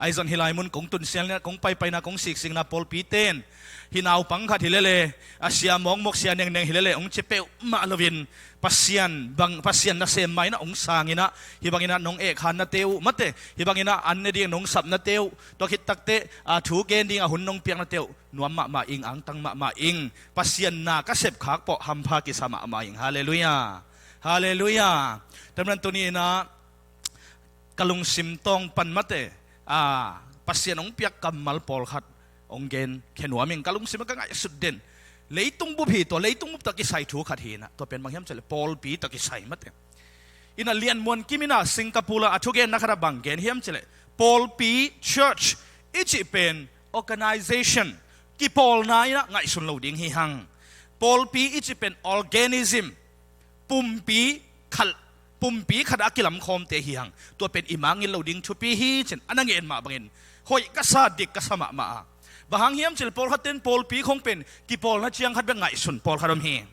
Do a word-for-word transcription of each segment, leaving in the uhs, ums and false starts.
Ahi zong hih lai mun kong tun sialna, kong paipaina, kong siksikna pawlpi ten hih naupang khat hi lele, a sia mawkmawk, sia nengneng hi lele hong ci peuhmah loin Pasian bang, Pasian nasem mah inah hong sang inah, hih bang inah nong ekhan nate uh mate, hih bang inah an ne ding nong sap nate uh, tua khit takteh a thu gen ding a hun nong piak nate uh nuam mahmah ing, angtang mahmah ing. Pasian na ka sepkhak pawh hampha kisa mahmah ing. Halleluiah. Halleluiah. Tua manin tuni inah ka lungsim tawng pan mate, a, Pasian hong piak kammal pawlkhat hong gen khia nuam ing. Ka lungsim ah ka ngaihsut den, leitung bup hi, tua leitung bup tawh kisai thu khat hi inah, tua pen bang hiam cih leh pawlpi tawh kisai mate. Inah Lian Muan Kim inah Singapore ah a thugenna khat ah bang gen hiam cih leh, pawlpi, church i cih pen organization, kipawlna inah ngaihsun lo ding hi hang. Pawlpi i cih pen organism, pumpi khat, pumpi khat a kilamkhawmte hi hang. Tua pen i mangngilh lo ding thupi hi ci-in a na ngen mah bangin hoih ka sa, dik ka sa mahmah a. Bang hang hiam cih leh pawlkhat ten pawlpi khong pen kipawlna ciang khat bek ngaihsun pawlkhat om hi.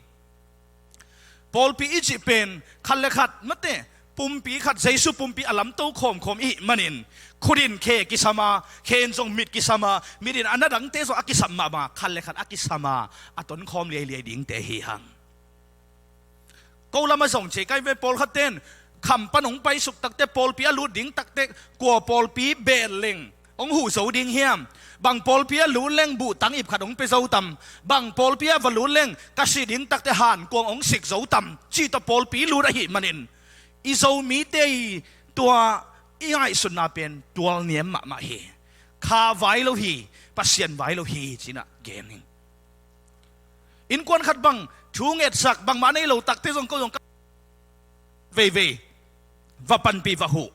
Pawlpi i cih pen khat le khat mate, pumpi khat, Jesu pumpi a lamto khawmkhawm i hih manin, khut in khe kisam a, khe in zong mit kisam a, mit in a na dangte zong a kisam mahmah, khat le khat a kisam a, a tonkhawm liailiai dingte hi hang. Ko lam ah zong ci kai ve, pawlkhat ten kham pan hong paisuk takteh, pawlpi a lut ding takteh, kua pawlpi bel leng hong huh zo ding hiam? Bang pawlpi a lut leng buhtang ip khat hong pia zo tam? Bang pawlpi a va lut leng ka sih ding takteh hankuang hong sik zo tam? Cih tawh pawlpi lut ahih manin i Zomite i tua i ngaihsutna pen tualniam mahmah hi. Kha vai lo hi, Pasian vai lo hi ci-in ah gen ing. Innkuan khat bang thu ngetsak, bangmah nei lo takteh zong ko zong ka veivei va panpih, va huh.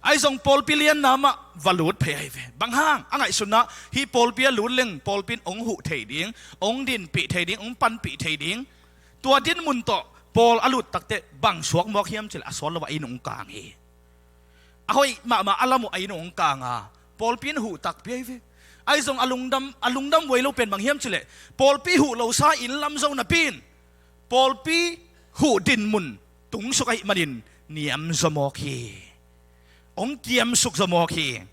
Ahi zong pawlpi lianna mah va lut phei ahi ve. Bang hang? A ngaihsutna ah hih pawlpi a lut leng pawlpi in hong huh thei ding, hong dinpih thei ding, hong panpih thei ding. Tua dinmun tawh pawl a lut takteh bang suak mawk hiam cih leh a sawt lo ah a inn hong kang hi. A hoih mahmah a lam uh a inn hong kang a, pawlpi in huh takpi ahi ve. Ahi zong a lungdam, a lungdam huai lo pen bang hiam cih leh, pawlpi huh lo sa inn lam zo napi in pawlpi huh dinmun tungsuk ahih manin niam zaw mawk hi. Hong kiamsuk zaw mawk hi.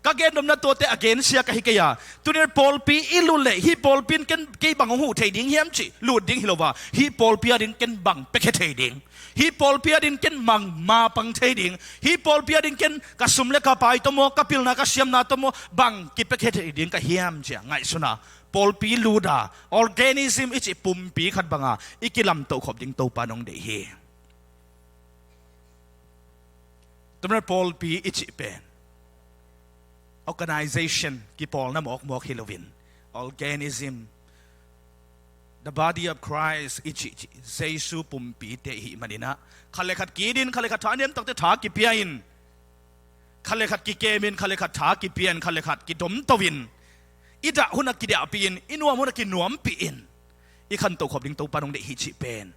Ka gen nopna tuate a gensia ka hi kei a. Tuni pawlpi i lut leh hih pawlpi in ken kei bang hong huh thei ding hiam cih lut ding hi lo a, hih pawlpi a ding ken bang piakhia thei ding, hih pawlpi a ding ken bang mapang thei ding, hih pawlpi a ding ken ka sum le ka pai tawh maw, ka pilna ka siamna tawh maw, bang kipiakhia thei ding ka hiam ci-a ngaihsun a, pawlpi lut a, organism i cih pumpi khat banga i kilamtoh khop ding Topa in hong deih hi. Tua manin pawlpi i cih pen organization, kipawlna mawkmawk hi loin, organism, the body of Christ i cihcih Jesu pumpite i hih manin ah, khat le khat ki-it in, khat le khat tha niam takte tha kipia in, khat le khat kikem in, khat le khat tha kipia in, khat le khat kidomto in, i dah hun ah kidahpih in, i nuam hun ah kinuampih in, i khantoh khop ding Topa in hong deih hi cih pen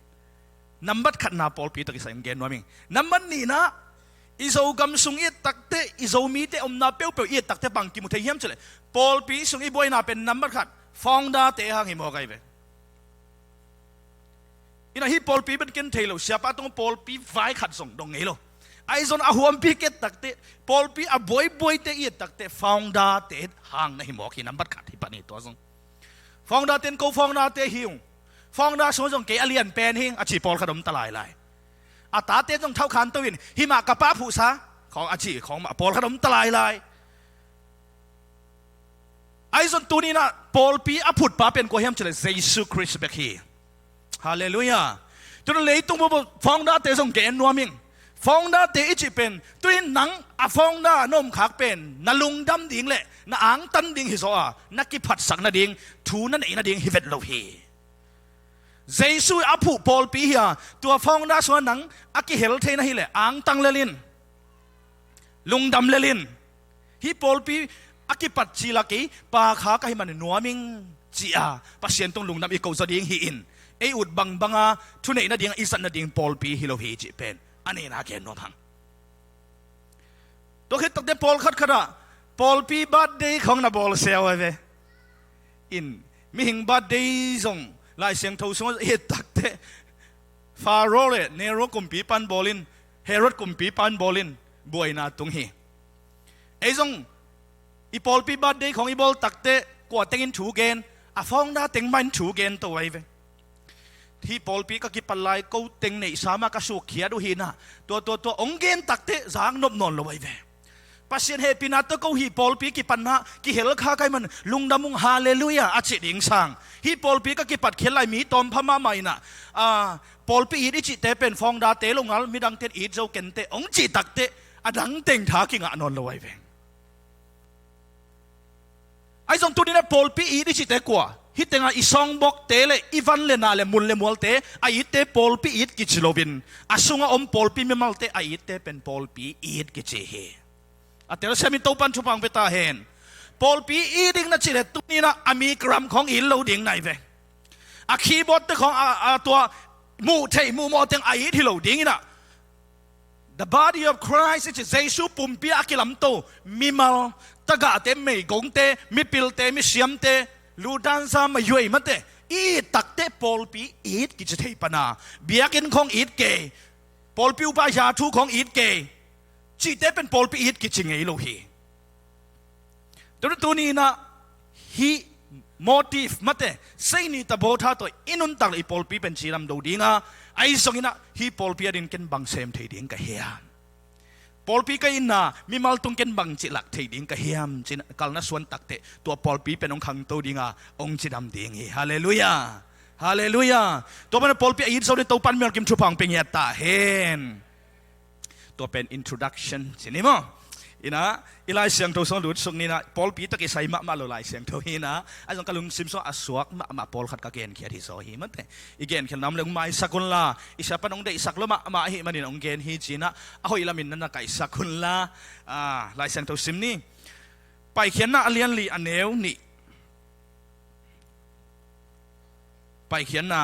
nambat khatna pawlpi tawh kisai hong gen nuam ing. Nambat nihna, i Zogam sung i et takte, i Zomite omna peuhpeuh i et takte bang kimu thei hiam cih leh, pawlpi sung i buaina pen nambat khat founder-te hang hi mawk ahi ve. Inah hih pawlpi bek ken thei lo, siapa tungah pawlpi vai khat zong dong ngei lo. Ahi zong a huampi i et takte, pawlpi a buaibuaite i et takte founder-te hang na hi mawk hi, nambat khat hi pan hi tua zong. Founder-te in ko founder-te hi ung, founder sungah zong kei a lian pen hi ing a ci pawlkhat om ta lailai. A tate zong thauhkhanto in, hih mah ka pa phuhsa khawng a ci khawng mah pawlkhat om ta lailai. Ahi zong tuni inah pawlpi a phutpa pen kua hiam cih leh Jesu Khrist bek hi. Halleluiah. Tun leitung bup founder-te zong gen nuam ing. Founder-te i cih pen, tuni nang a founder na omkhak pen na lungdam ding le na angtan ding hi zaw a, na kiphatsak nading thu na neih nading hi vet lo hi. Jesu a phuh pawlpi hi a, tua founder sungah nang a kihel thei na hih leh angtang lel in, lungdam lel in. Hih pawlpi a kipat cil a kei Pa kha ka hih manin nuam ing ci-a Pasian tung lungdam i koh zaw ding hi in, ei ut bangbanga thuneih nading i zat nading pawlpi hi lo hi cih pen a nihna gen nuam hang. Tua khit takte pawlkhat khat ah pawlpi birthday khawng na bawl siau ahi ve. In, mihing birthday zong Lai Siangtho sungah i et takte Pharaoh le Nero kumpipa in bawl in, Herod kumpipa in bawl in buaina tung hi. Ei zong I pawlpi birthday khawng i bawl takteh kua tengin thu gen? A founder teng mah in thu gen to ahi ve. Hih pawlpi ka kipat lai ko teng neihsa mah ka sukkhiat uh hi inah, tua tua tua hong gen takteh zak nop nawn lo ahi ve. Pasian hehpihna tawh ko hih pawlpi kipatna kihel kha ka hih man lungdam ung, halleluiah a cih ding sang, hih pawlpi ka kipat khiat lai mi tawmpha mahmah inah, a, pawlpi it i cihte pen founderte lo ngal, midangte in it zo kenteh hong cih takteh a dang teng tha kingah nawn lo ahi ve. Ahi zong tuni inah pawlpi it i cihte kua? Hih tengah i sawngbokte le i van le na le mun le mualte a itte pawlpi it kici loin, a sungah om pawlpi mimalte a itte pen pawlpi it kici hi. A telsiam in Topan thupha hong pia ta hen. Pawlpi it ding na cih leh tuni inah a mi gram khawng it lo ding na hi ve. A keyboardte khawng a, a tua muh theih muh mawh teng a it hi lo ding inah, the body of Christ i cih Jesu pumpi a kilamto mimal, tagahte, meigongte, mipilte, misiamte, ludanza, mayuai mate i it takteh pawlpi it kici thei pan a, biakinn khawng it kei, pawlpi upa hia thu khawng it kei, cihte pen pawlpi it kici ngei lo hi. Tua tuni inah hih motive mate, seini tabotha tawh i nuntak le i pawlpi pen cidam do ding a, ahi zong inah hih pawlpi a ding ken bang sem thei ding ka hiam? Pawlpi ka itna mimal tung ken bang cih lak thei ding ka hiam? Ci-in kalna suan takteh tua pawlpi pen hong khangto ding a, hong cidam ding hi. Halleluiah. Halleluiah. Tua pan a pawlpi a it zo ding Topan mialkim thupha hong pia ngiat ta hen. Tua pen introduction ci ni maw? Inah i Lai Siangtho sung lutsuk ni inah, pawlpi tawh kisai mahmah lo Lai Siangtho hi inah, ahi zong ka lungsim sungah a suak mahmah pawlkhat ka genkhiat hi zaw hi mate. I genkhiat nam le hong maisak unla, i sia pan hong deihsak lua mahmah ahih manin hong gen hi ci inah, a hoih lamin na na kaihsak unla. A, Lai Siangtho sim ni. Paikhiatna a lianli a neu nih. Paikhiatna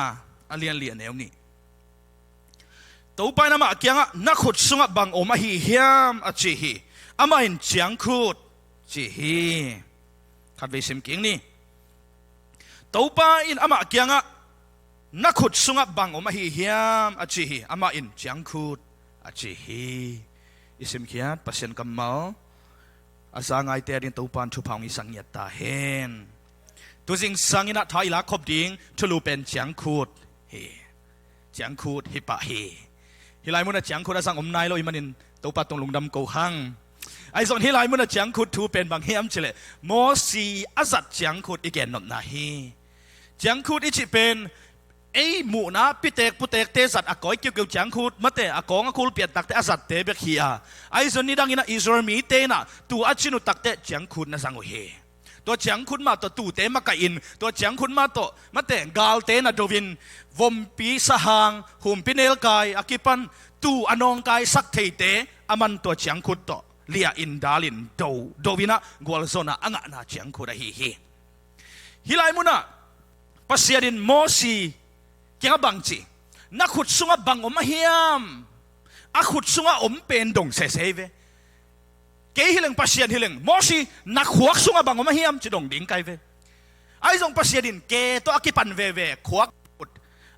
a lianli a neu nih. Topa in amah kiangah, "Na khut sungah bang om ahi hiam?" a ci hi. Amah in, "Ciangkhut," ci hi. Khatvei sim kik ni. Topa in amah kiangah, "Na khut sungah bang om ahi hiam?" a ci hi. Amah in, "Ciangkhut," a ci hi. I simkhiat Pasian kammal a za ngaite ading Topan thupha hong hisak ngiat ta hen. Tu zingsang inah tha i lak khop ding thulu pen ciangkhut hi. Ciangkhut hi pah hi. Hih lai munah ciangkhut a zang om nai lo ahih manin Topa tung lungdam ko hang. Ahi zong hih lai munah ciangkhut thu pen bang hiam cih leh Mosi a zat ciangkhut i gennopna hi. Ciangkhut i cih pen ei muhna pitek putekte zat a kawi kiukiu ciangkhut mate, a kawng a khul piat takteh a zatte bek hi a, ahi zong nidang inah Israel mite inah tuu a cin uh takteh ciangkhut na zang uh hi. Tua ciangkhut mah tawh tuute makaih in, tua ciangkhut mah tawh mate galte na do in, vompi sahang, humpi nelkai a kipan tuu a nawngkaisak theite a man tua ciangkhut tawh liah in dal in do, do inah gualzawhna a ngahna ciangkhut ahi hi. Hih lai munah Pasian in Mosi kiangah bang ci? "Na khut sungah bang om ahiam?" A khut sungah om pen dong sese hi ve. Kei hi leng, Pasian hi leng, "Mosi, na khuak sungah bang om ahiam?" ci dong ding ka hi ve. Ahi zong Pasian in ke tawh a kipan veve khuak, khut,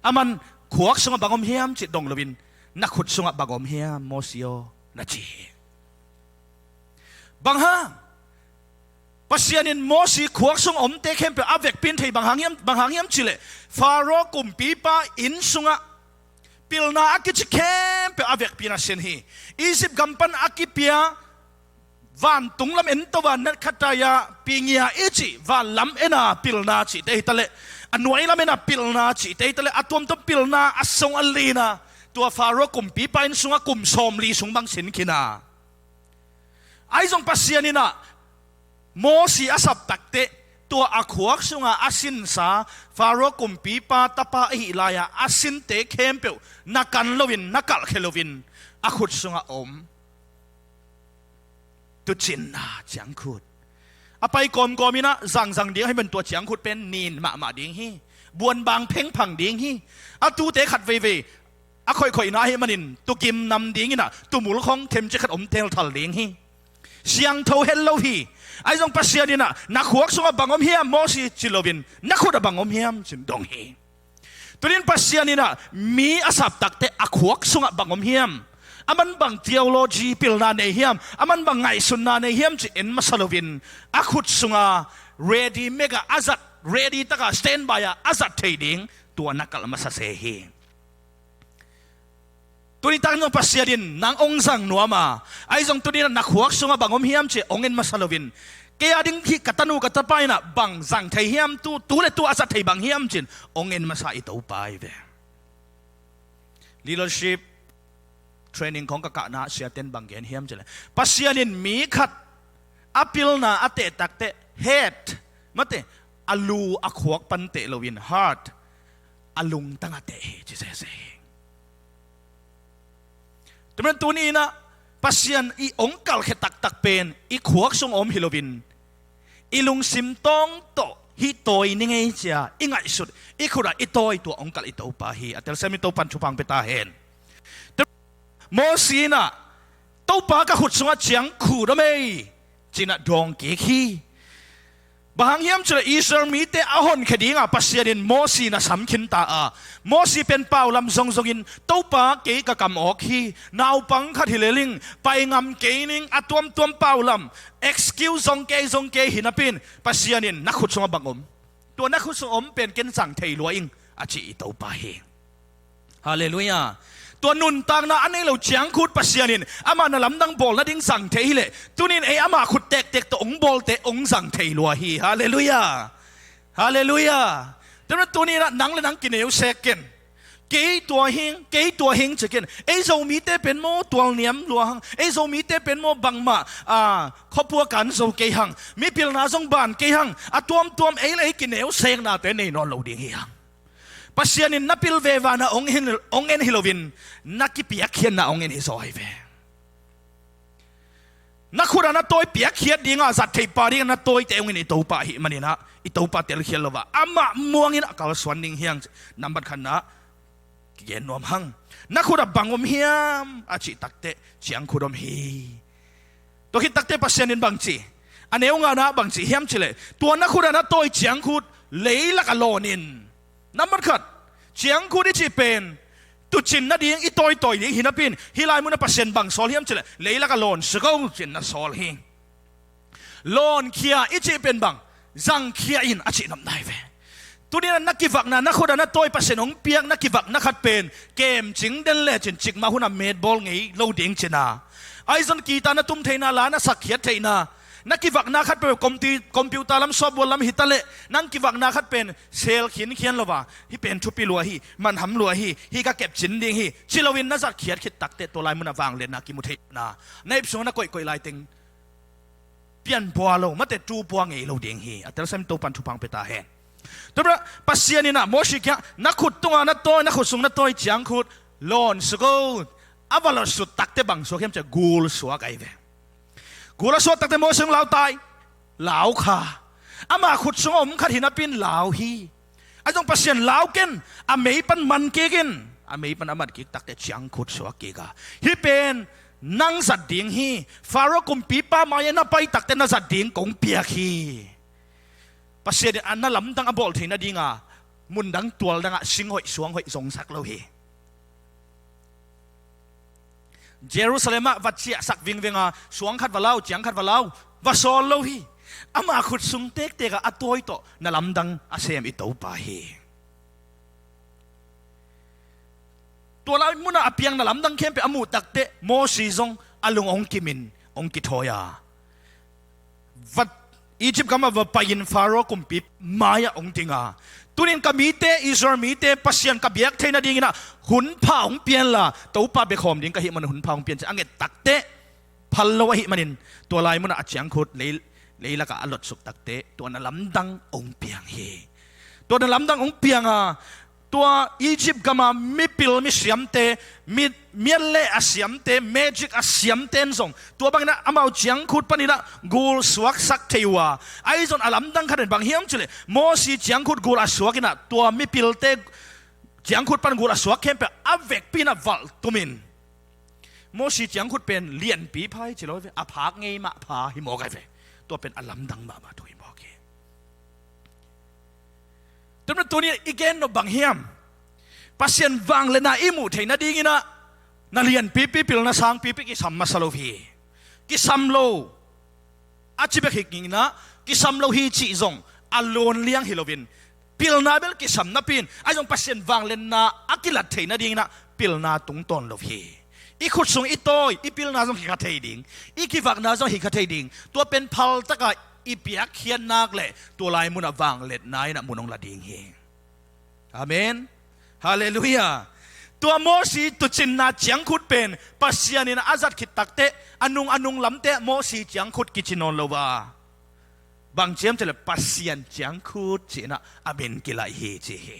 a man khuak sungah bang om hiam ci dong loin, "Na khut sungah bang om hiam, Mosi aw?" na ci hi. Bang hang? Pasian in Mosi khuak sung omte khempeuh a vekpi in thei bang hang hiam, bang hang hiam cih leh Faro kumpipa inn sungah pilna a kici khempeuh a vekpi in a sin hi. Egypt gam pan a kipia vantung lam en to a nat khat a, pingia i cih van lam en a pilna cihte hi taleh, a nuai lam en a pilna cihte hi taleh, a tuamtuam pilna a sung a lina, tua Faro kumpipa inn sungah kum sawmli sung bang sin khin a. Ahi zong Pasian inah Mosi a sap takteh tua a khuak sungah a sinsa Faro kumpipa tapa ahih lai-a a sinte khempeuh na kan loin, na kalhkhia loin, a khut sungah om tuucinna ciangkhut. A pai kawmkawm inah zangzang ding ahih man tua ciangkhut pen nin mahmah ding hi. Buanbang phengphang ding hi. A tuute khat veivei a khoihkhoihna ahih manin tuukim nam ding inah tuumul khawng themcik khat om telthal ding hi. Siangtho het lo hi. Ahi zong Pasian inah, "Na khuak sungah bang om hiam, Mosi?" ci loin, "Na khut ah bang om hiam?" ci-in dong hi. Tuni in Pasian inah mi a sap takteh a khuak sungah bang om hiam? aman bang theology pilna nei hiam, aman bang ngaihsutna nei hiam ci en masa loin, a khut sunga ready mega a zat, ready taka standby a a zat thei ding tua na kalh masa se hi. Tuni takin zong Pasian in nang hong zang nuam a, ahi zong tuni na khuak sungah bang om hiam ci hong en masa loin, kei a ding hih ka tanu ka tapa in ah bang zang thei hiam, tu, tu le tu a zat thei bang hiam ci-in hong en masa i Topa hi ve. Leadership training khawng ka kahna siaten bang gen hiam ci leh, Pasian in mi khat a pilna a teh takteh head, mate, a lu a khuak pan teh loin heart, a lungtang a teh hi ci sese hi. Tua man tuni in ah Pasian i hong kalhkhia taktak pen i khuak sung om hi loin, i lungsim tawng tawh hih tawi ni ngei cia i ngaihsut, i khut ah i tawi tua hong kalh i Topa hi. A telsiam i Topan thupha hong pia ta hen. Mosi in ah, Topa ka khut sungah ciangkhut om ei, ci-in ah dawng kik hi. Bang hang hiam cih leh Israel mite a honkhia dingah Pasian in Mosi na sam khin ta a, Mosi pen paulam zongzongin, Topa, kei ka kam awk hi, naupang khat hi lel ing, pai ngam kei ning, a tuamtuam paulam, excuse zong kei, zong kei hi napi-in, Pasian in, na khut sungah bang om? Tua na khut sungah om pen ken zang thei lua ing, a ci i Topa hi. Halleluiah. Tua nuntakna a nei lo ciangkhut Pasian in amah na lamdang bawl nading zang thei hi leh, tuni-in ei amah khut tektek tawh hong bawlte hong zang thei lua hi. Halleluiah. Halleluiah. Tua man tuni-in ah nang le nang kineu sek ken. Kei tua hing, kei tua hing ci ken. Ei Zomite pen maw tualniam lua hang. Ei Zomite pen maw bangmah, a, khuapua kan zo kei hang. Mipilna zong ban kei hang. A tuamtuam ei le ei kineu seknate nei nawn lo ding hi hang. Pasian in na pil veve a na hong en, hong en hi loin, na kipiakkhiatna hong en hi zaw hi ve. Na khut ah na tawi piakkhiat dingah zat thei pa dingah na tawite hong en i Topa ahih manin ah, i Topa telkhial lo a, amah muangin a kalsuan ding hi hang. Nambat khatna kigen nuam hang. Na khut ah bang om hiam a cih takteh ciangkhut om hi. Tua khit takteh Pasian in bang ci? A neu ngana bang ci hiam cih leh, tua na khut ah na tawi ciangkhut leilak ah lawn in. Nambat khat, ciangkhut i cih pen tuucin nading i tawitawi ding hi napi-in, hih lai munah Pasian bang sawl hiam cih leh, leilak ah lawn suk o ci-in na sawl hi. Lawnkhia i cih pen bang, zangkhia in a cih nop nai ve. Tuni-in ah na kivakna, na khut ah na tawi Pasian hong piak na kivakna khat pen kemcing den lecin cikmah hun ah metbawl ngei lo ding ci-in ah, ahi zong guitar na tum theihna, la na sakkhiat theihna, na kivakna khat pen computer lam, software lam hi ta leh, nang kivakna khat pen sel khinkhian lo a, hih pen thupi lua hi, manham lua hi, hih ka kepcin ding hi ci loin na zatkhiat khit takteh tua lai munah vangliatna kimu theihna, na ip sungah na koihkoih laiteng pianpua lo, mate, tupua ngei lo ding hi. A telsiam Topan thupha hong pia ta hen. Tua bang Pasian in ah Mosi kiangah, na khut tungah na tawi, na khut sung na tawi ciangkhut lawn suk o. A va lawn suk takteh bang suak hiam cih leh gul suak ahi ve. Gul a suak takteh Mosi hong lau tai, lau kha. Amah khut sungah om khat hi napi-in lau hi. Ahi zong Pasian lau ken, a mei pan man kik in, a mei pan a mat kik takteh ciangkhut suak kik a, hih pen nang zat ding hi, Faro kumpipa mai-ah na pai takteh na zat ding kong piak hi. Pasian in a na lamdang a bawl theih nadinga mundang tualdangah sing hoih suang hoih zongsak lo hi. Jerusalem ah va ciahsak vingveng a, suang khat va lau, ciang khat va lau, va sawl lo hi. Ama khut sung tektek ah a tawi tawh na lamdang a sem i Topa hi. Tua lai munah a piang na lamdang khempeuh a muh takteh Mosi zong a lung hong kimin hong kithawi a, va, Egypt gamah va pai-in Faro kumpi mai-ah hong ding a, tuni-in ka mite, Israel mite, Pasian ka biak theih nadingin ah hun pha hong pia inla, Topa biakhawm ding ka hih manin hun pha hong pia in, ci a nget takteh phal lo ahih manin, tua lai munah a ciangkhut lei, leilakah a lotsuk takteh tua na lamdang hong piang hi. Tua na lamdang hong piang a, tua Egypt gama mipil misiamte, mi, miatleh a siamte, magic a siamte in zong tua bangin ah amau ciangkhut panin ah gul suaksak thei uh a, ahi zong a lamdang khat in bang hiam cih leh, Mosi ciangkhut gul a suak in ah tua mipilte ciangkhut pan gul a suak khempeuh a vekpi in ah valh tumin, Mosi ciangkhut pen lianpi pha hi ci lo hi ve, a phak ngei mah pha hi mawk ahi ve. Tua pen a lamdang mahmah thu hi mawk hi. Tua manin tuni i gen nop bang hiam? Pasian vangliatna i muh theih nadingin ah Na lianpipi, pilna sangpipi kisam masa lo hi. Kisam lo a ci bek hi nginah, kisam lo hi cih zong a luan liang hi loin, pilna bel kisam napi-in, ahi zong Pasian vangliatna a kilat thei nadinginah pilna tungtawn lo hi. I khut sung i tawi, i pilna zong hi kha thei ding, i kivakna zong hi kha thei ding. Tua pen phaltaka i piakkhiat nak leh tua lai munah vangliatna inah mun hong la ding hi. Amen. Halleluiah. Tua Mosi tuucinna ciangkhut pen Pasian in a zat khit takteh, a nung a nung lamteh Mosi ciangkhut kici nawn lo a, bang ci hiam cih leh Pasian ciangkhut ci-inah a min kilaih hi ci hi.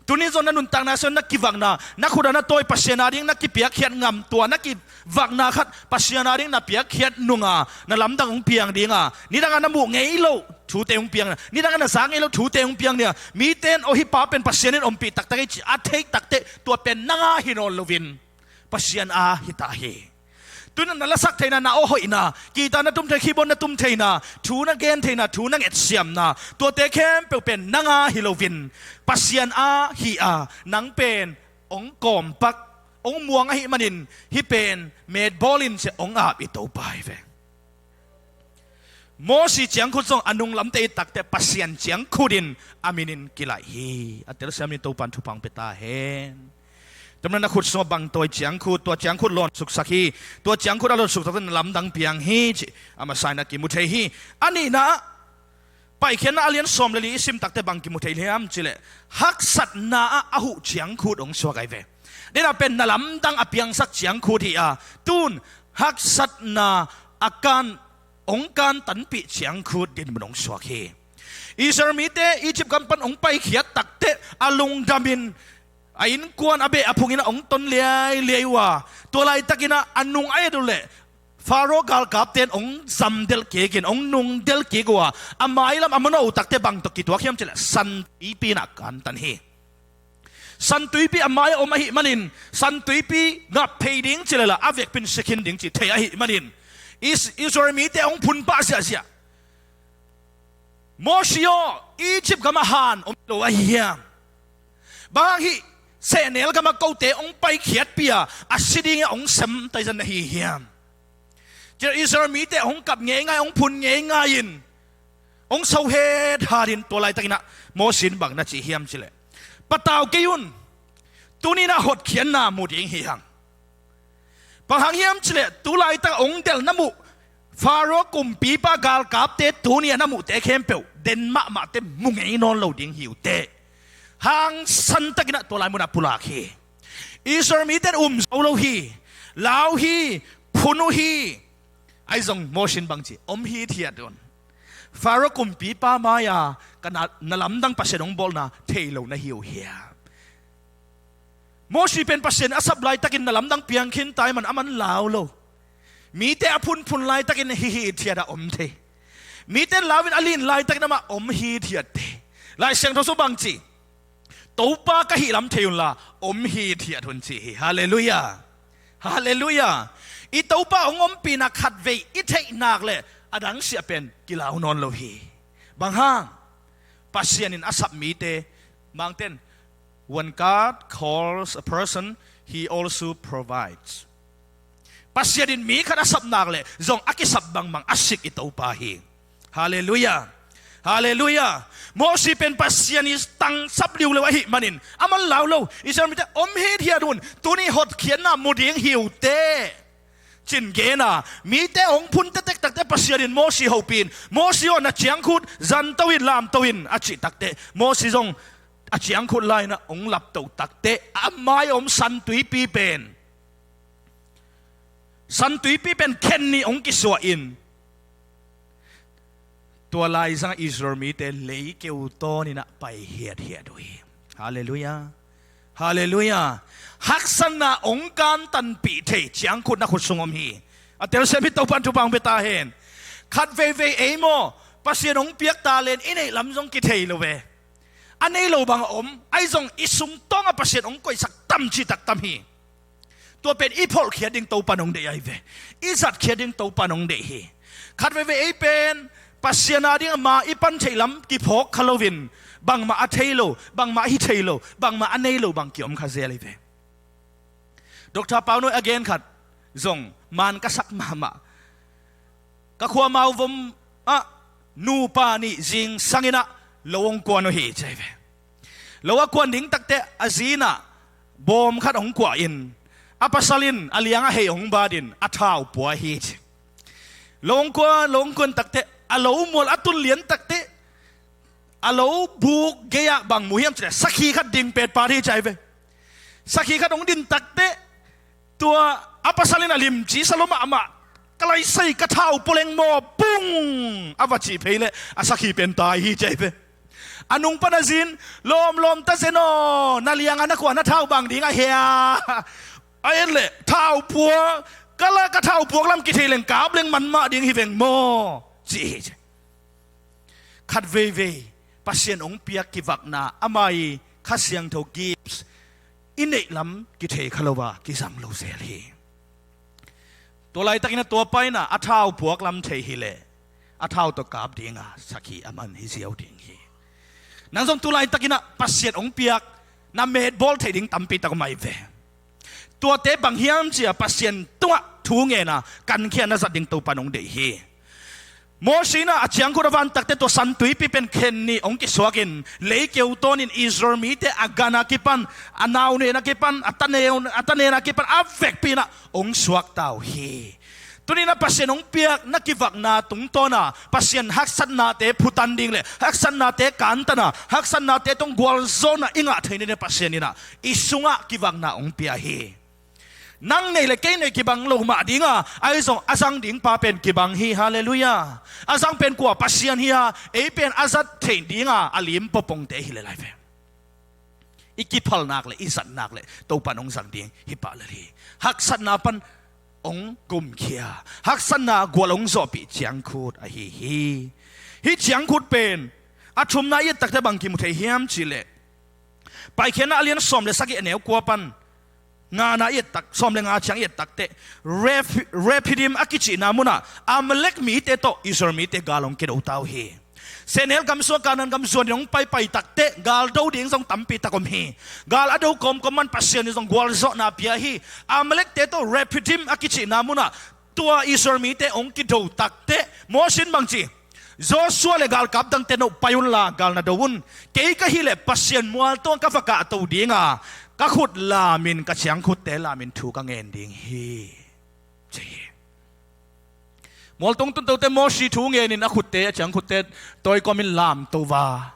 Tuni zong na nuntakna sung na kivakna, na khut a na tawi Pasian ading na kipiakkhiat ngam, tua na kivakna khat Pasian ading na piakkhiat nunga na lamdang hong piang dinga, nidanga na muh ngei loh thute hong piang, nidanga na za ngei loh thute hong piang dinga, mite in aw hih pa pen Pasian in ompih taktak hi ci a theih takteh, tua pen nanga hi nawn loin Pasian a hi ta hi. Tuna na lasak theihna, na aw hoihna, guitar na tum thei, keyboard na tum theihna, thu na gen theihna, thu na ngetsiamna, tuate khempeuh pen nanga hi loin Pasian a hi a, nang pen hong kawmpak, hong muang ahih manin hih pen metbawl in ci-a hong ap i Topa hi ve. Mosi ciangkhut zong a nung lamteh i takteh Pasian ciangkhut in a minin kilaih hi. A telsiam ni Topan thupha hong pia ta hen. Tua manin na khut sungah bang tawi ciangkhut, tua ciangkhut lawn suksak hi. Tua ciangkhut a lawn suksak na lamdang piang hi ci a masa-in a kimu thei hi. A nihna ah, Paikhiatna a lian sawm le li i sim takteh bang kimu thei hiam cih leh, haksatna ah a huh ciangkhut hong suak ahi ve. Dena pen na lamdang a piangsak ciangkhut hi a, tun haksatna a kan, hong kantanpih ciangkhut dinmun hong suak hi. Israel mite Egypt gam pan hong paikhiat takteh a lungdamin, a innkuan a beh a phungin a hong ton liailiai uh a, tua laitakinah a nung a et uh leh Pharaoh galkapte in hong zamdelh kikin, hong nungdelh kik uh a, a mailam a manawh uh takteh bang tawh kituak hiam cih leh San Tuipi inah kantan hi. San Tuipi a mai-ah om ahih manin, San Tuipi ngap phei ding ci leh lah a vekpi in si khin ding cih thei ahih manin, Is-, Israel mite hong phun pah ziahziah. Mosi aw, Egypt gamah han om lo ahi hiam? Bang hang hih sehnel gamah kote hong paikhiatpih a, a si dingin hong sem taizan na hi hiam? Israel mite hong kap ngeingai, hong phun ngeingai-in, hong so hethat in, tua laitakinah Mosi in bang na ci hiam cih leh, patau kei un, tuni-in ah hotkhiatna mu ding hi hang. Bang hang hiam cih leh tu laitak hong delh na muh Pharaoh kumpipa galkapte tuni-a na muhte khempeuh den mahmahte mu ngei nawn lo ding hi uh teh. Hangsantakinah tua lai munah pulak hi. Israel mite in um zo lo hi. Lau hi. Phun uh hi. Ahi zong Mosi in bang ci, om hithiat un. Pharaoh kumpipa mai-a ka na, na lamdang Pasian hong bawlna thei lo na hi uh hiam? Mosi pen Pasian a sap laitakin na lamdang piang khin ta ahih man a man lau lo. Mite a phunphun laitakin hih hithiat a om thei. Mite in lau-in a lin laitakin amah om hithiat thei. Lai Siangtho sung bang ci, Topa ka hih lam thei unla om hithiat un ci hi. Halleluiah. Halleluiah. I Topa hong ompihna khatvei i theih nak leh a dang siah pen kilau nawn lo hi. Bang hang? Pasian in a sap mite, Mangte in, when God calls a person, he also provides. Pasian in mi khat a sap nak leh zong a kisap bangmang a sik i Topa hi. Halleluiah. Halleluiah. Mosi pen Pasian i tangsap liuleu ahih manin a man lau lo. Israel mite, om hithiat un, tuni hotkhiatna mu ding hi uh teh, ci-in gen a, mite hong phun tektek takteh Pasian in Mosi hopih in, Mosi aw, na ciangkhut zanto in, lamto in, a cih takteh Mosi zong a ciangkhut lai-in ah hong laptoh takteh a mai-ah om San Tuipi pen, San Tuipi pen khen nih hong kisuah in, tua laizangah Israel mite leikeu tawnin ah pai hiathiat uh hi. Halleluiah. Halleluiah. Haksatna hong kantanpih thei ciangkhut na khut sung om hi. A telsiam hi, Topan thupha hong pia ta hen. Khatveivei ei maw, Pasian hong piak talent i neih lam zong kithei lo ve. A nei lo bang a om, ahi zong i sungtawngah Pasian hong koihsak tam cihtak tam hi. Tua pen i pholhkhiat ding Topan hong deih ahi ve. I zatkhiat ding Topan hong deih hi. Khatveivei ei pen Pasian ading ama i pan theih lam kiphawk kha loin, bangmah a thei lo, bangmah a hi thei lo, bangmah a nei lo bang kiom kha zel ahi ve. Doctor Paunuai a gen khat zong man ka sak mahmah. Ka khuamau vom ah nupa nih zingsang in ah lo hong kuan uh hi ci hi ve. Lo a kuan ding takteh a zi in ah bawm khat hong kuah in, a pasal in a liang a hei hong bat in a thau pua hi ci. Lo hong kuan, lo hong kuan takteh a lo mual a tun lian takteh a lo buk gei-ah bang mu hiam cih leh sakhi khat ding petpat hi ci hi ve. Sakhi khat hong din takteh tua a pasal in a limci sa lua mahmah, ka lai sai, ka thau pua leng maw, pung a va cih phei leh a sakhi pen tai hi ci hi ve. A nung pan a zi in, lawmlawm ta zen aw, na liang a na kuah na thau bang ding a hia? A et leh thau pua, ka la ka thau puak lam kithei leng kap leng man mah ding hi veng maw, ci hi ci. Khat veivei Pasian hong piak kivakna, ama i Kha Siangtho gifts i neih lam kithei kha lo a kizang lo zel hi. Tua laitakin a tua pa in ah a thau puak lam thei hi leh a thau tawh kap ding a sakhi a man hi ziau ding hi. Nang zong tu laitakin ah Pasian hong piak na metbawl theih ding tampi tak om ahi ve. Tuate bang hiam cih leh Pasian tungah thu ngen a kankhia na zat ding Topa'n hong deih hi. Moses in ah a ciangkhut a van takteh tua San Tuipi pen khen nih hong kisuak in, leikeu tawn in Israel mite a gan a kipan, a nau nen a kipan, a ta nen, a ta nen a kipan a vekpi in ah hong suakta uh hi. Tuni in ah Pasian hong piak na kivakna tungtawn a Pasian haksatnate phutan ding leh haksatnate kantan a, haksatnate tawh gualzawhna i ngah theih nading Pasian in ah i sungah kivakna hong pia hi. Nang nei leh kei nei kibang lo mah ding a, ahi zong a zang ding pa pen kibang hi. Halleluiah. A zang pen kua? Pasian hi a, ei pen a zat theih ding a a lim pawpawngte hi lel lai ve. I kiphal nak leh i zat nak leh Topa'n hong zang ding hi pah lel hi. Haksatna pan hong gumkhia, haksatna gual hong zawhpih ciangkhut ahi hi. Hih ciangkhut pen a thumna i et takteh bang kimu thei hiam cih leh Paikhiatna a lian sawm leh sagih a neu kua pan ngana i et tak, sawm leh nga ciang i et takteh Reph-, Rephidim a kicihna munah Amalek mite tawh Israel mite gal hong kido ta uh hi. Sehnel gam sungah Kanaan gam zuan in hong paipai takteh gal do ding zong tampi tak om hi. Gal a do kawmkawm man Pasian in zong gualzawhna pia hi. Amalekte tawh Rephidim a kicihna munah tua Israel mite hong kido takteh Moses in bang ci? Joshua leh galkap dangte, no pai unla gal na do un. Kei ka hih leh Pasian mualtung ka va kahto ding a, ka khut lamin, ka ciangkhutte lamin thu ka ngen ding hi, ci hi. Mualtung tuntote Moses thu ngen in a khutte, a ciangkhutte tawikawm in lamto va.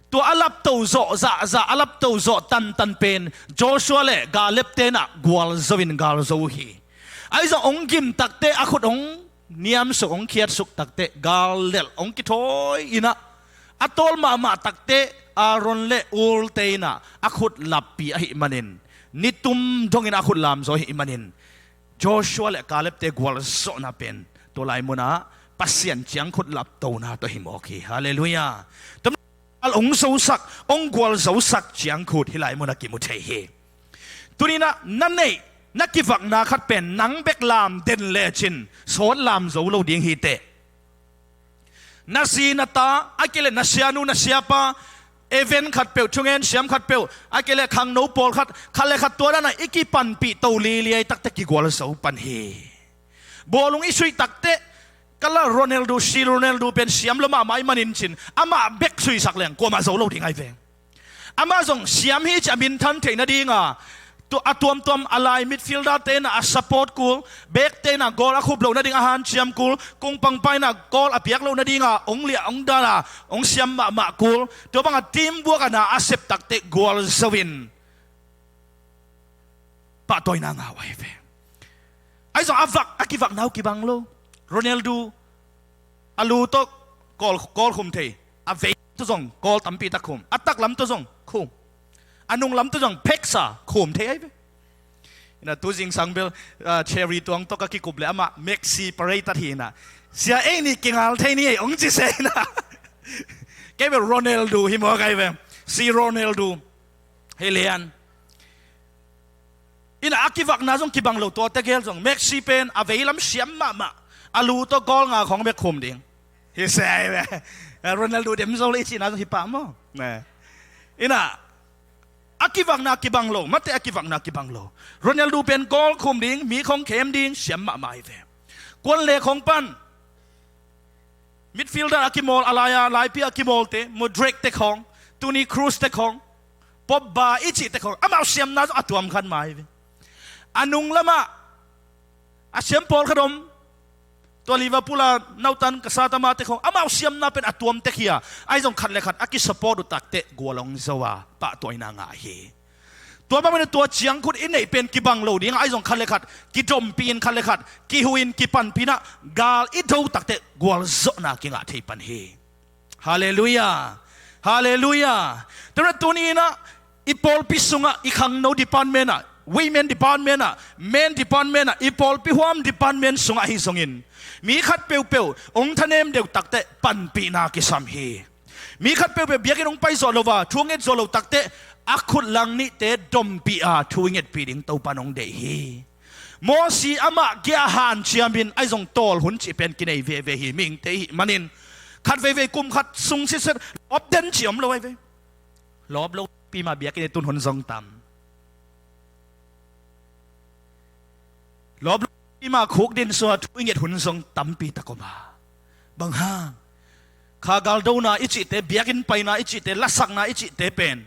Tua a lapto zawh zahzah, a lapto zawh tantan pen Joshua leh Kaleb te'n ah gualzo in gal zo uh hi. Ahi zong hong gim takteh, a khut hong niamsuk, hong khiatsuk takteh gal lelh hong kithawi in ah, a tawl mahmah takteh Aaron leh Hur te in ah a khut lappi ahih manin, nitum dongin a khut lamzaw ahih manin, Joshua leh Kaleb te gualzawhna pen tua lai munah Pasian ciangkhut laptona tawh hi mawk hi. Halleluiah. Tua gal hong zosak, hong gualzosak ciangkhut hih lai munah kimu thei hi. Tuni in ah na neih, na kivakna khat pen nang bek lamden lecin sawt lamzo lo ding hi teh. Na zi na ta, ahih kei leh na sianu na siapa, event khatpeuh, thungen siam khatpeuh, ahih kei leh khangno pawlkhat, khat leh khat tua dan a i kipanpih to liliai takteh kigualzo pan hi. Bawlung i suih takteh, ka la Ronaldo, si Ronaldo pen siam lua mahmah ahih manin cin, amah bek suihsak leng kuamah zo lo ding ahi ve. Amah zong siam hi ci a minthan theih nading a, tu-, a tuamtuam a lai midfielder te in ah a support kul, back te in ah goal a khup loh nading a hanciam kul, kungpangpa in ah goal a piak loh nading a hong liah hong dan a hong siam mahmah kul, tua bang a teamwork a na a sep takteh gualzo in pahtawina ngah uh ahi ve. Ahi zong a vak, a kivakna uh kibang lo. Ronaldo a lu tawh goal, goal khum thei. A vei tawh zong goal tampi tak khum. A taklam tawh zong khum. A nunglam tawh zong pheksa khum thei ahi ve. Ina tu zingsang bel, ah, Cherry Tuang tawh ka kikup leh amah Messi pariat hi ina, "Sia, ei nih kingal thei ni ei," hong ci se ina. Kei bel Ronaldo hi mawk ahi ve. Si Ronaldo. Hei lian. Ina a kivakna zong kibang lo, tua tegel zong. Messi pen a veilam siam mahmah. A lu tawh goal nga khong bek khum ding. Hi se ahi ve. Ronaldo dem zo le i cihna zong hi pah maw. Ina A kivakna kibang lo, mate a kivakna kibang lo. Ronaldo pen goal khum ding, mi khong khem ding siam mahmah hi ve. Kuan le khong pan midfielder a kimawl, a lai-a laipi a kimawlte, Modric te khong, Toni Kroos te khong, Pogba i cihte khong, amau siamna zong a tuam khat mah hi ve. A nung lamah a siam pawlkhat om. Tua Liverpool a nautan ka sat a mate khong, amau siamna pen a tuam tek hi a, ahi zong khat le khat a kisupport uh takteh gual hong zo a, pahtawina ngah hi. Tua bang manin tua ciangkhut i neih pen kibang lo ding a, ahi zong khat le khat kidompih in, khat le khat kihuh in, kipanpih in ah, gal i do takteh gualzawhna kingah thei pan hi. Halleluiah. Halleluiah. Tua tuni in ah i pawlpi sungah, i khangno department ah, women department ah, men department ah, i pawlpi huam department sungah ahi zongin, mi khat peuhpeuh hong thanem deuh takteh panpihna kisam hi. Mi khat peuhpeuh biakinn hong pai zawh lo a, thu hong nget zawh lo takteh a khut lang nihte dompih a, thu i ngetpih ding Topa in hong deih hi. Mosi amah giah hanciamin ahi zong tawl hun cih pen kinei veve hi, mihingte i hih manin. Khat veivei kum khat sung sitset lawp den cih om lo ahi ve. Lawp lopi mah biakinn i tun hun zong tam. Lawp lopi mah khukdin sua thu i nget hun zong tampi tak om a. Bang hang? Kha galdona i cihte, biakinn paina i cihte, lasakna i cihte pen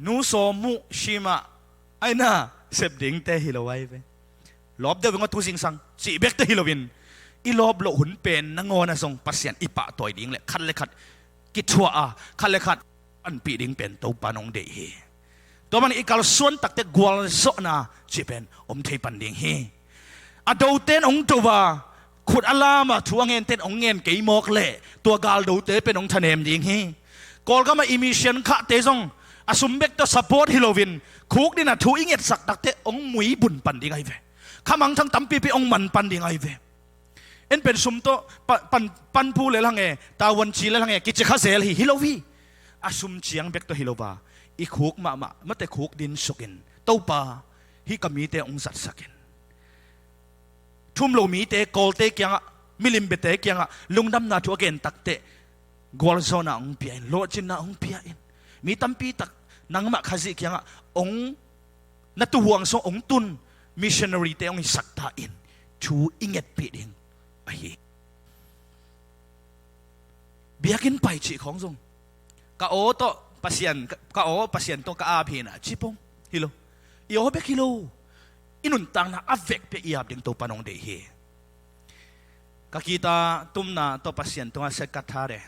nu sawm muh simah aina sep dingte hi lo ahi ve. Lawp deuh veng aw tu zingsang cih bekte hi loin, i lawp loh hun pen nangawn ah zong Pasian i pahtawi ding le khat le khat kithuah a, khat le khat panpih ding pen Topa in hong deih hi. Tua manin i kalsuan takteh gualzawhna cih pen om thei pan ding hi. A dote in hong do a, khut a lam a, thu a ngente in hong ngen kei mawk leh tua galdote pen hong thanem ding hi. Kawlgam ah i mission khahte zong a sum bek tawh support hi loin, khukdin a thu i ngetsak takteh hong muibun pan ding ahi ve. Khamangthang tampipi hong man pan ding ahi ve. En pen sum tawh pa-, pan, panphu lel hang e, tavuanci lel hang e, kici kha zel hi, hi lo hi. A sum ciang bek tawh hi lo a, i khuk mahmah, mate khukdin sukin, Topa, hih ka mite hong zatsak in. Thu um lo mite, Kawlte kiangah, milim biate kiangah lungdamna thu a gen takteh gualzawhna hong pia in, lawhcinna hong pia in. Mi tampi tak nangmah Khazih kiangah hong, na tuuhuang sungah hong tun missionary-te hong hisak ta in, thu i ngetpih ding ahi. Biakinn pai cih khawng zong ka aw tawh Pasian, ka, ka aw Pasian tawh ka ap hi na ci pong hi lo. I aw bek hi lo. I nuntakna a vekpi ah i ap ding Topa in hong deih hi. Ka kita tumna tawh Pasian tungah sekkat tha de.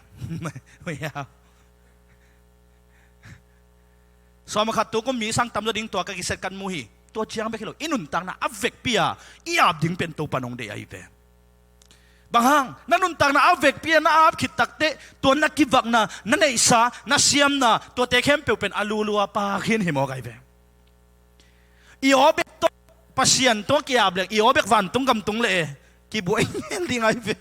Sawm a khat tu kum mi sang tam zaw ding tua ka kisetkat mu hi. Tua ciang bek hi lo, i nuntakna a vekpi ah i ap ding pen Topa in hong deih ahi ve. Bang hang? Na nuntakna a vekpi ah na ap khit takteh tua na kivakna, na neihsa, na siamna, tuate khempeuh pen a lulu a pak hi in hi mawk ahi ve. I aw bek tawh Pasian tawh ki-ap leng, i aw bek vantung gam tung leh e, kibuai ngen ding ahi ve.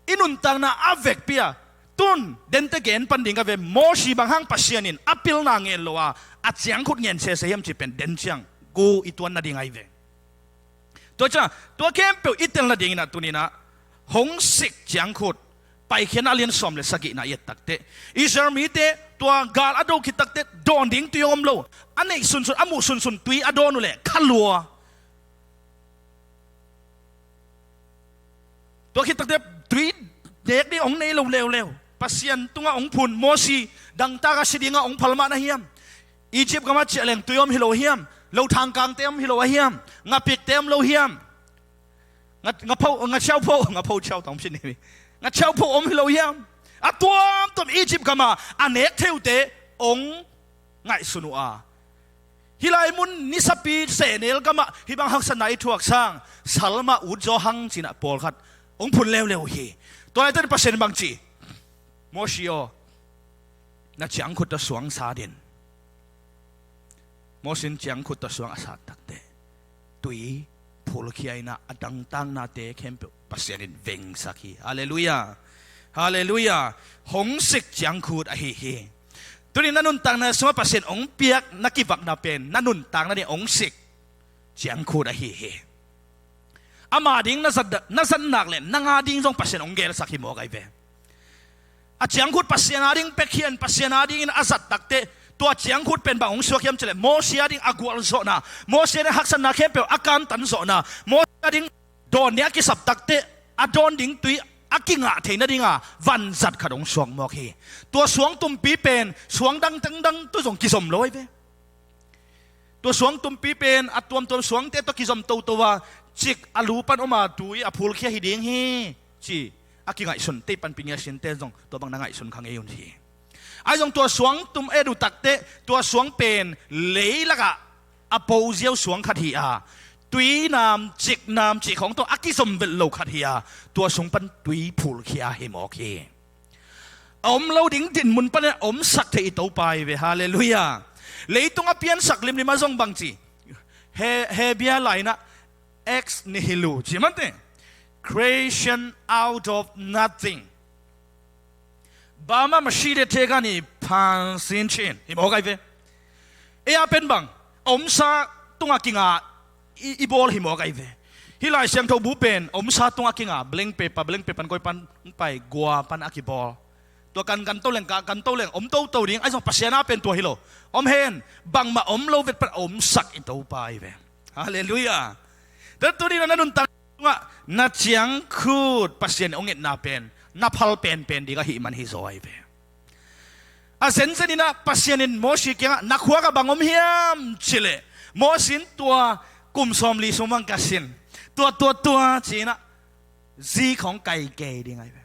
I nuntakna a vekpi ah, tun dente gen pan ding ka ve, Mosi bang hang Pasian in a pilna ngen lo a, a ciangkhut ngen sese hiam cih pen den ciang gu i tuan nading ahi ve. Tua ciang, tua khempeuh i tel nadingin ah tuni-in ah hong sik ciangkhut, Paikhiatna a lian sawm le sagihna i et takteh, Israel mite tua gal a do khit takteh dawn ding tui hong om lo. A neih sunsun, a muh sunsun tui a dawn uh leh kha lua. Tua khit takteh tui nek ding hong nei lo leuleu. Pasian tungah hong phun, Mosi dangtak a si dingah hong phal mah na hiam? Egypt gamah ciah leng tui om hi lo hiam? Lothang kangte om hi lo a hiam? Ngapikte om lo hiam? Nga, ngapho, ngachau pho, ngapho chau tawng phin ni. Ngachau pho om hi lo hiam? A tuamtuam Egypt gamah a nek theuhte hong ngaihsun uh a, hih lai mun nisapi sehnel gamah hih bang haksatna i thuak sang, sal mah ut zaw hang ci-in ah pawlkhat hong phun leuleu hi. Tua laitak Pasian bang ci? Mosi aw, na ciangkhut tawh suang sat in. Mosi in ciangkhut tawh suang a sat takteh tui phulkhia in ah a dangtaknate khempeuh Pasian in vengsak hi. Halleluiah. Halleluiah. Hong sik ciangkhut ahi hi. Tuni na nuntakna sungah Pasian hong piak na kivakna pen na nuntakna ding hong sik ciangkhut ahi hi. Ama ding na zat, na zat nak leh nang a ding zong Pasian hong gelsak hi mawk ahi ve. A ciangkhut Pasian a ding pekhian, Pasian a dingin a zat takteh Tua ciangkhut pen bang hong suak hiam cih leh Mosi a ding a gualzawhna, Mosi a ding haksatna khempeuh a kantan zawhna, Mosi a ding dawn ding a kisap takteh a dawn ding tui a kingah theih nadinga vanzat khat hong suak mawk hi. Tua suang tumpi pen suang dang dang dang tawh zong kizom lo ahi ve. Tua suang tumpi pen a tuamtuam suangte tawh kizom toto a, cik a lu pan om a tui a phulkhia hi ding hi, ci a kingaihsun, tei panpi ngiasinte zong tua bang na ngaihsun kha ngei un hi. Ahi zong tua suang tum et uh takteh tua suang pen leilakah a po ziau suang khat hi a, tuinam ciknam cih khawng tawh a kizom velh lo khat hi a, tua sung pan tui phulkhia hi mawk hi. A om lo ding dinmun panin a omsak thei i Topa hi ve. Halleluiah. Leitung a piansak limlim a zong bang ci, He, Hebru lai-in ah ex nihilo ci mante, creation out of nothing. Bama mashide tegani pansin chin hi mawk ahi ve. Ei a pen bang, a omsa tungah kinga i, i bawl hi mawk ahi ve. Hih Lai Siangtho bu pen a omsa tungah kinga, blank paper, blank paper pan koi pan pai gua pan a kibawl. Tua kan kan to leng, ka kan to leng om toto ding, ahi zong Pasian a pen tua hi lo. Om hen, bangmah om lo vet pan a omsak i Topa ahi ve. Halleluiah. Tua tuni na nuntak tungah na ciangkhut Pasian hong etna pen na phal penpen ding ahih man hi zaw ahi ve. A zenzen in ah Pasian in Mosi kiangah na khuak ah bang om hiam cih leh, Mosi in tua kum sawmli sung bang ka sin, tua tua tua ci-in ah zi khawng kai kei ding ahi ve.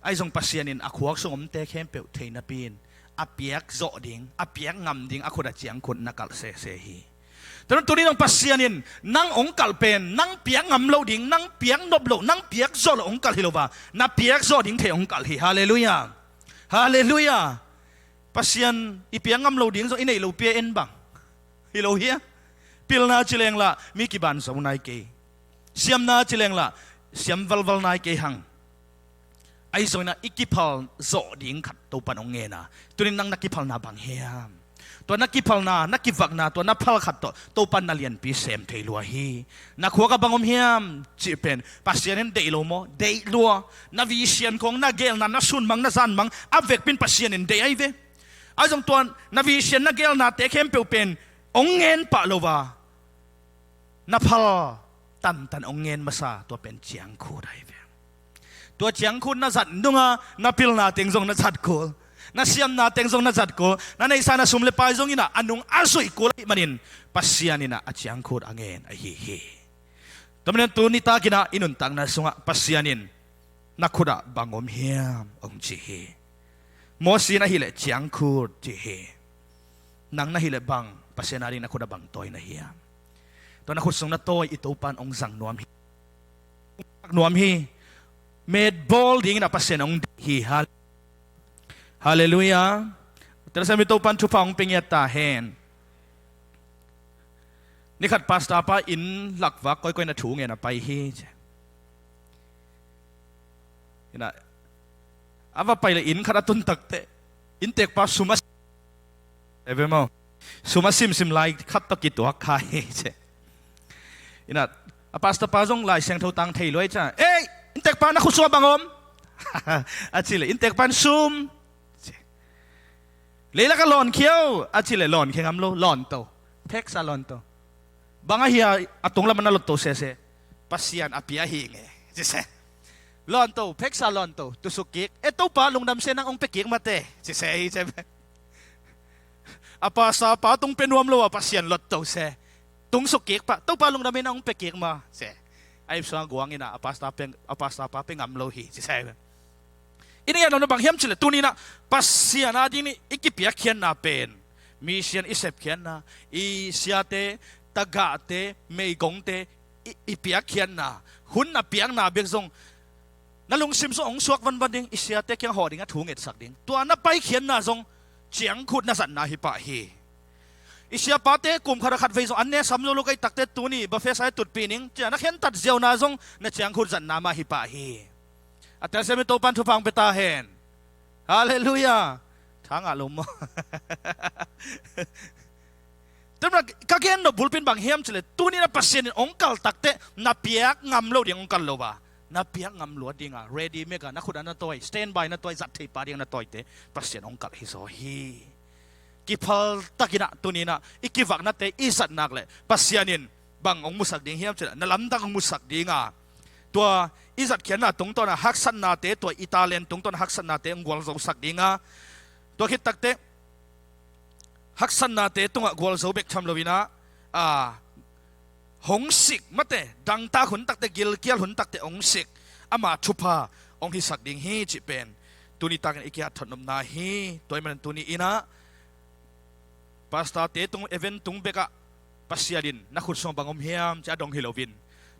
Ahi zong Pasian in a khuak sung omte khempeuh thei napi-in a piak zawh ding, a piak ngam ding a khut a ciangkhut na kalh sese hi. Tua tuni zong Pasian in nang hong kalh pen nang piak ngam lo ding, nang piak nop loh, nang piak zawh loh hong kalh hi lo a, na piak zawh ding thei hong kalh hi. Halleluiah. Halleluiah. Pasian i piak ngam lo ding zong i neih lo pi a en bang hi lo hia? Pilna ci leng lah mi kiban zo nai kei. Siamna ci leng lah siam valval nai kei hang. Ahi zongin ah i kiphal zawh ding khat Topan hong ngen a, tunin nang na kiphalna bang hiam? Tua na kiphalna, na kivakna, tua na phal khat tawh Topan na lianpi sem thei lua hi. Na khuak ah bang om hiam cih pen Pasian in deih lo maw? Deih lua. Na visian khawng, na gelna, na sunmang, na zanmang a vekpi in Pasian in deih ahi ve. Ahi zong tua na visian, na gelnate khempeuh pen hong ngen pah lo a, na phal tantan hong ngen masa, tua pen ciangkhut ahi ve. Tua ciangkhut na zat nunga na pilna teng zong na zat kul, na siamna teng zong na zat kul, na neihsa na sum le pai zong in ah a nung a zuih kul ahih manin Pasian in ah a ciangkhut a ngen ahi hi. Tua manin tuni takin ah i nuntakna sungah Pasian in na khut ah bang om hiam hong ci hi. Mosi in ahih leh ciangkhut ci hi. Nang na hih leh bang, Pasian a ding na khut ah bang tawi na hiam? Tua na khut sung na tawi i Topan hong zang nuam hi. Hong zang nuam hi. Metbawl dingin ah Pasian hong deih hi. Hal-, Halleluiah. Telsiam i Topan thupha hong pia ngiat ta hen. Ni khat pastor pa inn lakvak koikoi na thu ngen a pai hi ci. Ina, a va pai le inn khat a tun takteh inntekpa sum a, e ve maw, sum a simsim lai khat tawh kituak kha hi ci. Ina, a pastor pa zong Lai Siangtho tang thei luai ca. Ei, inntekpa na khut sungah bang om? A ci le inntekpa in sum ci. Leilak a lawn khia o, a ci le lawn khia ngam lo, lawn to. Pheksa lawn to. Bang a hia a tunglam a na lot to sese? Pasian a pia hi nge ci se. Lawn to, pheksa lawn to, tusuk kik. E Topa lungdam se, nang hong pia kik mate ci se hi ci. A pastor pa tung pia nuam lo a Pasian lot to se. Tung suk kik pah, Topa lungdam in hong pia kik ma se. A ip sungah guang in ah a pastor pia, a pastor pa pia ngam lo hi ci se. I na ngiat nuamna bang hiam cih leh tuni in ah Pasian a ding in i kipiakkhiatna pen, mission i sepkhiatna, i siate, tagahte, meigongte i, i piakkhiatna, hun a piakna bek zong na lungsim sung hong suak vanvan ding, i siate kiang hawh ding a thu ngetsak ding. Tua na paikhiatna zong ciangkhut na zatna hi pah hi. I siapate kum khat a khatvei zong an ne sam zo lo ka hih takteh tuni buffet sai tutpih ning ci-a na khentat ziauna zong na ciangkhut zatna mah hi pah hi. A telsiam i Topan thupha hong pia ta hen. Halleluiah. Tha ngah lo maw? Tua manin ka gen nop bulpi in bang hiam cih leh tuni in ah Pasian in hong kal takteh na piak ngam lo ding hong kal lo a, na piak ngam luat dinga ready meka, na khut ah na tawi, standby na tawi, zat thei pa ding na tawite Pasian hong kalh hi zaw hi. Kiphal takin ah tuni-in ah i kivaknate, i zat nak leh Pasian in bang hong musak ding hiam cih leh na lamdang hong musak dinga, tua i zatkhiatna tungtawn ah haksatnate, tua i talent tungtawn ah haksatnate hong gualzosak dinga, tua khit takteh haksatnate tungah gualzo bek tham loin ah, a, hong sik, mate, dangtak hun takteh, gilkial hun takteh hong sik, ama thupha hong hisak ding hi cih pen tuni takin i kihat thot nopna hi. Tua ahih manin tuni-in ah pastorte tung, event tung bekah Pasian in na khut sungah bang om hiam cih a dong hi loin,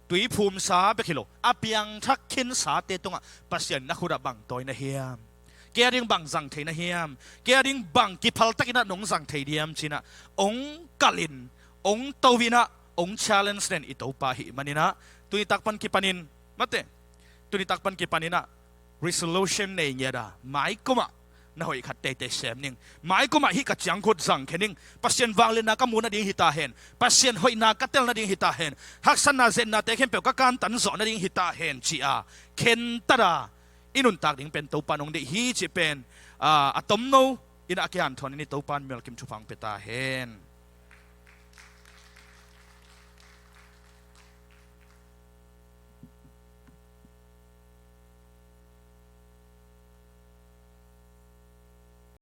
tuiphumsa bek hi lo, a piangthak khinsate tungah Pasian in na khut ah bang tawi na hiam, kei a ding bang zang thei na hiam, kei a ding bang kiphal takin ah nong zang thei diam ci-in ah hong kalhin, hong to-in ah, hong challenge nen i Topa ahih manin ah, tuni tak pan kipanin, mate, tuni tak pan kipanin ah resolution nei ngiat a, maikum ah na hoih khat teitei sem ning. Maikum ah hih ka ciangkhut zang khe ning. Pasian vangliatna ka muh nading hi ta hen. Pasian hoihna ka tel nading hi ta hen. Haksatna, zetnate khempeuh ka kantan zawh nading hi ta hen ci-a khentat a i nuntak ding pen Topa in hong deih hi cih pen, a, a tomno in ah a kihanthawn in i Topa in mimal kim thupha hong pia ta hen.